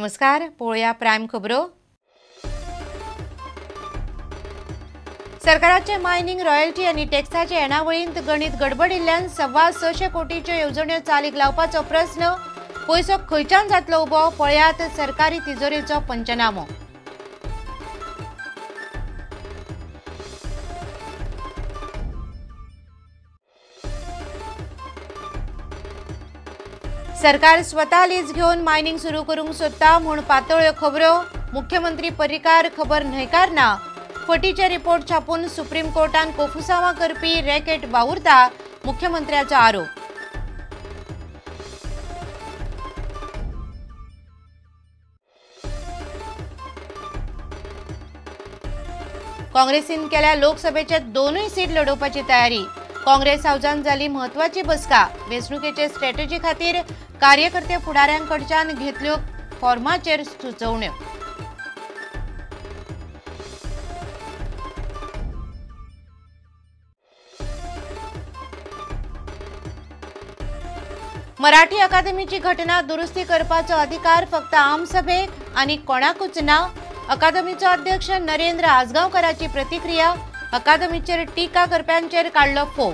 नमस्कार, पळोवया प्रायम खबरो। सरकाराचे मायनिंग रॉयल्टी आनी टॅक्साचे येणावळींत गणित गडबडिल्ल्यान 625 कोटीच्यो येवजण्यो चालीक लावपाचो प्रस्न, पयसो खंयच्यान जातलो उबो, पळयात सरकारी तिजोरेचो पंचनामो। सरकार स्वता लीज घेवन मायनिंग सुरू करूंक सोदता म्हूण पातळ्यो खबरो, मुख्यमंत्री पर्रीकार खबर न्हयकारना। फटीचे रिपोर्ट छापून सुप्रीम कोर्टान कोफुसांवां करपी रॅकेट वावुरता, मुख्यमंत्र्याचो आरोप। काँग्रेसीन केल्या लोकसभेचे दोनूय सीट लढोवपाची तयारी, काँग्रेस हावजान जाली म्हत्वाची बसका, वेंचणुकेचे स्ट्रॅटेजी खातीर कार्यकर्ते फुडाऱ्यांकडच्यान घेतल्यो फॉर्माचेर सुचोवण्यो। मराठी अकादमीची घटना दुरुस्ती करपाचो अधिकार फक्त आमसभेक आनी कोणाकूच ना, अकादमीचो अध्यक्ष नरेंद्र आजगांवकराची प्रतिक्रिया, अकादमीचेर टीका करप्यांचेर काडलो फोग।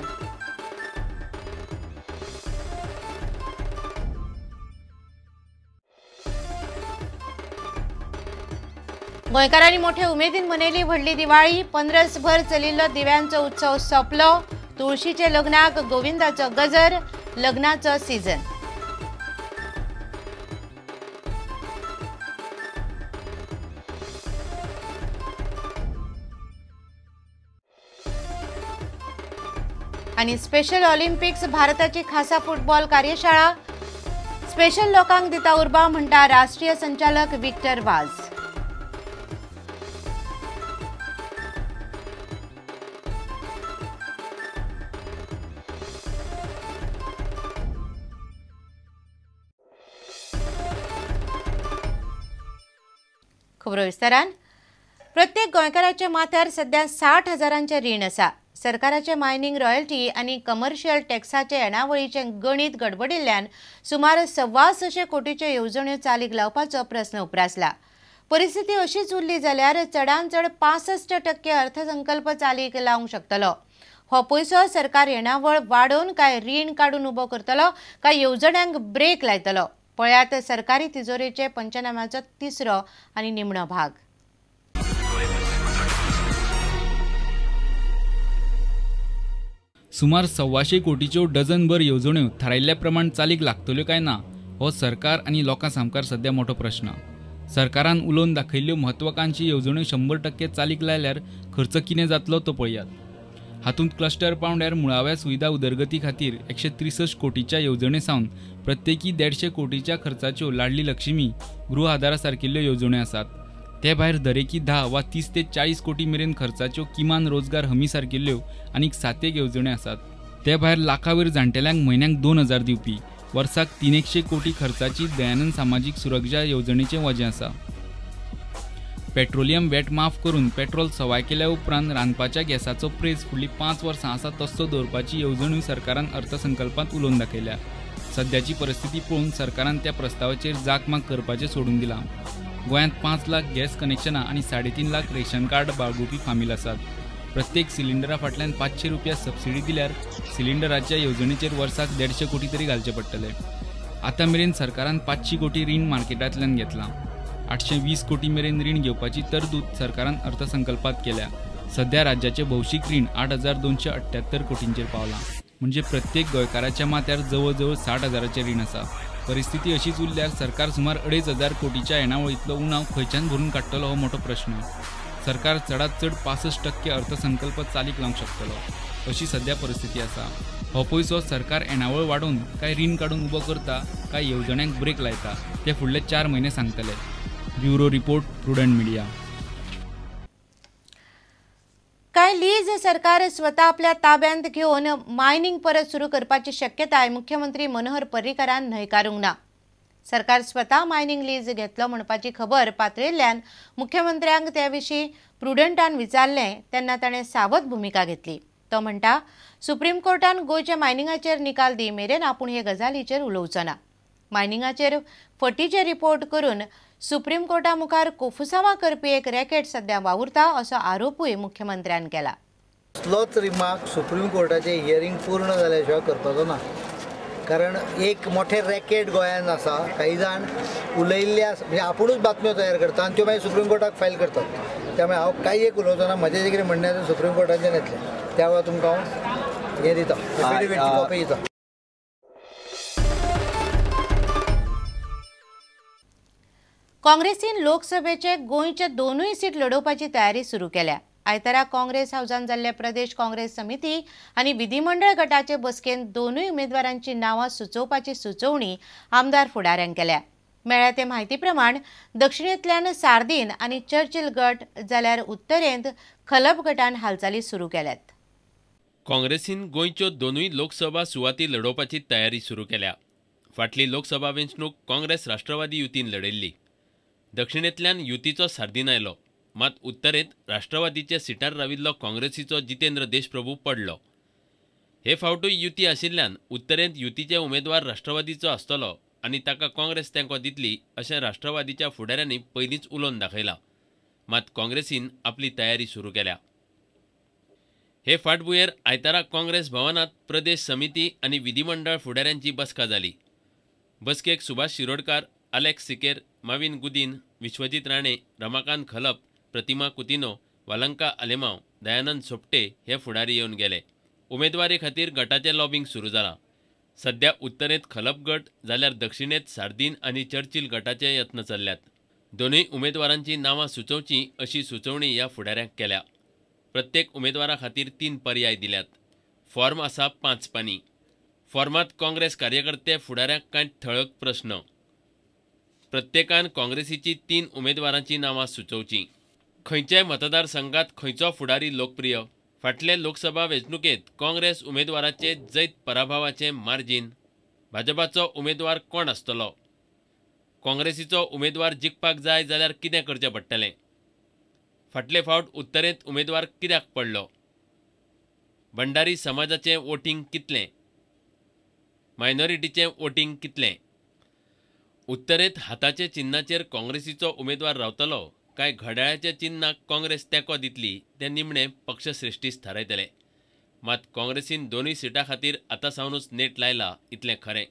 गोंयकारांनी मोठे उमेदीन मनयली व्हडली दिवाळी, पंद्रसभर चलिल्लो दिव्यांचो उत्सव सोंपलो, तुळशीचे लग्नाक गोविंदाचो गजर, लग्नाचो सीझन। आणि स्पेशल ऑलिम्पिक्स भारताची खासा फुटबॉल कार्यशाळा, स्पेशल लोकांक दिता उर्बा म्हणटा राष्ट्रीय संचालक विक्टर वाज। खबरो विस्तारान। प्रत्येक गोंयकाराच्या माथ्यार सध्या 60 हजारांचें रीण आसा। सरकाराचे मायनिंग रॉयल्टी आनी कमर्शियल टॅक्साचे येणावळीचें गणित गडबडिल्ल्यान सुमार 625 कोटीच्यो येवजण्यो चालीक लावपाचो प्रस्न उप्रासला। परिस्थिती अशीच उरली जाल्यार चडांत चड 65% अर्थसंकल्प चालीक लावंक शकतलो। हो पयसो सरकार येणावळ वाडोवन काय रीण काडून उबो करतलो काय येवजण्यांक ब्रेक लायतलो, पळयात सरकारी तिजोरेचे पंचनाम्याचो तिसरो आनी निमणो भाग। सुमार 125 कोटीच्यो डझनभर येवजण्यो थारायिल्ल्या प्रमाण चालीक लागतल्यो काय ना हो सरकार आनी लोकां सामकार सध्या मोठो प्रश्न। सरकारान उलोवन दाखयल्ल्यो म्हत्वाकांक्षी येवजण्यो 100% चालीक लायल्यार खर्च कितें जातलो तो पळयात। हातूंत क्लस्टर पावंड्यार मुळाव्या सुविधा उदरगती खातीर 163 कोटीच्या येवजणे सावन प्रत्येकी 150 कोटीच्या खर्चाच्यो लाडली लक्ष्मी, गृह आधारा सारकिल्ल्यो येवजण्यो आसात। ते भायर दरेकी 10 वा 30 ते 40 कोटी मेरेन खर्चाच्यो किमान रोजगार हमी सारकिल्ल्यो आनीक 7 येवजण्यो आसात। ते भायर लाखावयर जाण्टेल्यांक म्हयन्याक 2000 दिवपी वर्साक 300 कोटी खर्चाची दयानंद सामाजीक सुरक्षा येवजणेचें वजें आसा। पेट्रोलियम वॅट माफ करून पेट्रोल सवाय केल्या उपरांत रांदपाच्या गॅसाचो प्रेस फुडलीं 5 वर्सां आसा तस्सो दवरपाची येवजणूय सरकारान अर्थसंकल्पांत उलोवन दाखयल्या। सद्याची परिस्थिती पळोवन सरकारान त्या प्रस्तावाचेर जागमाग करपाचें सोडून दिलां। गोंयांत 5 लाख गॅस कनेक्शनां आनी 3.5 लाख रेशन कार्ड बाळगुपी फामील आसात। प्रत्येक सिलिंडरा फाटल्यान 500 रुपया सबसिडी दिल्यार सिलिंडराच्या येवजणेचेर वर्साक 150 कोटी तरी घालचे पडटले। आतां मेरेन सरकारान 500 कोटी रीण मार्केटांतल्यान घेतलां। 820 कोटी मेरेन रीण घेवपाची तरतूद सरकारान अर्थसंकल्पात केल्या। सध्या राज्याचें भौशीक रीण 8278 कोटींचेर पावलां, म्हणजे प्रत्येक गोंयकाराच्या माथ्यार जवळ जवळ 60 हजाराचें रीण आसा। परिस्थिती अशीच उरल्यार सरकार सुमार 2500 कोटीच्या येणावळींतलो उणाव खंयच्यान भरून काडटलो हो मोठो प्रश्न। सरकार चडांत चड 65% अर्थसंकल्प चालीक लावंक शकतलो अशी सध्या परिस्थिती आसा। हो पयसो सरकार येणावळ वाडोवन काय रीण काडून उबो करता काय येवजण्यांक ब्रेक लायता ते फुडले 4 म्हयने सांगतले। Bureau report, Prudent media. काय लीज सरकार स्वता आपल्या ताब्यांत घेवन मायनिंग परत सुरू करपाची शक्यताय मुख्यमंत्री मनोहर पर्रीकारान न्हयकारूंक ना। सरकार स्वता मायनिंग लीज घेतलो म्हणपाची खबर पातळिल्ल्यान मुख्यमंत्र्यांक त्या विशीं प्रुडंटान विचारलें तेन्ना ताणें सावध भुमिका घेतली। तो म्हणटा, सुप्रीम कोर्टान गोंयच्या मायनिंगाचेर निकाल दी मेरेन आपूण हे गजालीचेर उलोवचो ना। मायनिंगाचेर फटीचे रिपोर्ट करून सुप्रीम कोर्टा मुखार कोफुसांवां करपी एक रॅकेट सध्या वावुरता असो आरोपूय मुख्यमंत्र्यान केला. कसलोच रिमार्क सुप्रीम कोर्टाचे हियरींग पूर्ण जाल्या शिवाय करपाचो ना, कारण एक मोठें रॅकेट गोंयांत आसा. काही जाण उलयिल्ले आसा, म्हणजे आपुणूच बातम्यो तयार करता आनी त्यो मागीर सुप्रीम कोर्टाक फायल करतात. त्यामुळे हांव कांय एक उलोवचो ना. म्हजें जें कितें म्हणणें आसा सुप्रीम कोर्टाचें येतलें, त्या वेळार तुमकां हांव हें दिता, एफिडेवीटची कॉपी दिता. काँग्रेसीन लोकसभेचे गोंयचे दोनूय सीट लढोवपाची तयारी सुरू केल्या. आयतारा काँग्रेस हावजान जाल्ले प्रदेश काँग्रेस समिती आनी विधिमंडळ गटाचे बसकेन दोनूय उमेदवारांची नांवां सुचोवपाची सुचोवणी आमदार फुडाऱ्यांक केल्या. मेळ्ळ्या ते म्हायती प्रमाण दक्षिणेंतल्यान सार्दीन आनी चर्चिल गट जाल्यार उत्तरेंत खलप गटान हालचाली सुरू केल्यात. काँग्रेसीन गोंयच्यो दोनूय लोकसभा सुवाती लढोवपाची तयारी सुरू केल्या. फाटली लोकसभा वेंचणूक काँग्रेस राष्ट्रवादी युतीन लढयल्ली. दक्षिणेंतल्यान युतीचो सार्दीन आयलो, मात उत्तरेंत राष्ट्रवादीच्या सिटार राविल्लो काँग्रेसीचो जितेंद्र देशप्रभू पडलो. हे फावटूय युती आशिल्ल्यान उत्तरेंत युतीचे उमेदवार राष्ट्रवादीचो आसतलो आनी ताका काँग्रेस तेंको दितली अशें राष्ट्रवादीच्या फुडाऱ्यांनी पयलींच उलोवन दाखयलां. मात काँग्रेसीन आपली तयारी सुरू केल्या. हे फाटभुंयेर आयतारा काँग्रेस भवनांत प्रदेश समिती आनी विधिमंडळ फुडाऱ्यांची बसका जाली. बसकेक सुभाष शिरोडकार, अलेक्स सिकेर, माविन गुदीन, विश्वजीत राणे, रमाकांत खलप, प्रतिमा कुतिनो, वालंका आलेमाव, दयानंद सोपटे हे फुडारी येवन गेले. उमेदवारी खातीर गटाचें लॉबींग सुरू जालां. सध्या उत्तरेंत खलप गट जाल्यार दक्षिणेंत सार्दीन आनी चर्चिल गटाचे यत्न चल्ल्यात. दोनूय उमेदवारांची नांवां सुचोवची अशी सुचोवणी ह्या फुडाऱ्यांक केल्या. प्रत्येक उमेदवारा खातीर 3 पर्याय दिल्यात. फॉर्म आसा 5 पानी. फॉर्मांत काँग्रेस कार्यकर्ते फुडाऱ्यांक कांय ठळक प्रस्न. प्रत्येकान काँग्रेसीची 3 उमेदवारांची नांवां सुचोवची. खंयच्याय मतदारसंघात खंयचो फुडारी लोकप्रिय? फाटले लोकसभा वेंचणुकेंत काँग्रेस उमेदवाराचे जैत पराभवाचें मार्जीन? भाजपाचो उमेदवार कोण आसतलो? काँग्रेसीचो उमेदवार जिखपाक जाय जाल्यार कितें करचें पडटलें? फाटले फावट उत्तरेंत उमेदवार कित्याक पडलो? भंडारी समाजाचें वोटींग कितलें? मायनॉरिटीचें वोटींग कितलें? उत्तरेंत हाताचे चिन्नाचेर काँग्रेसीचो उमेदवार रावतलो काय घड्याळाच्या चिन्नाक काँग्रेस तेंको दितली तें निमणें पक्षश्रेश्ठीच थारायतले. मात काँग्रेसीन दोनूय सिटां खातीर आतां सावनूच नेट लायला इतलें खरें.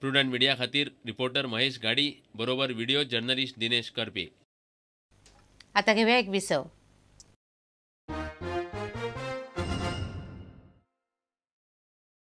प्रुडंट मिडिया खातीर रिपोर्टर महेश गाडी बरोबर व्हिडिओ जर्नलिस्ट दिनेश करपे. आता घेऊया एक विसव.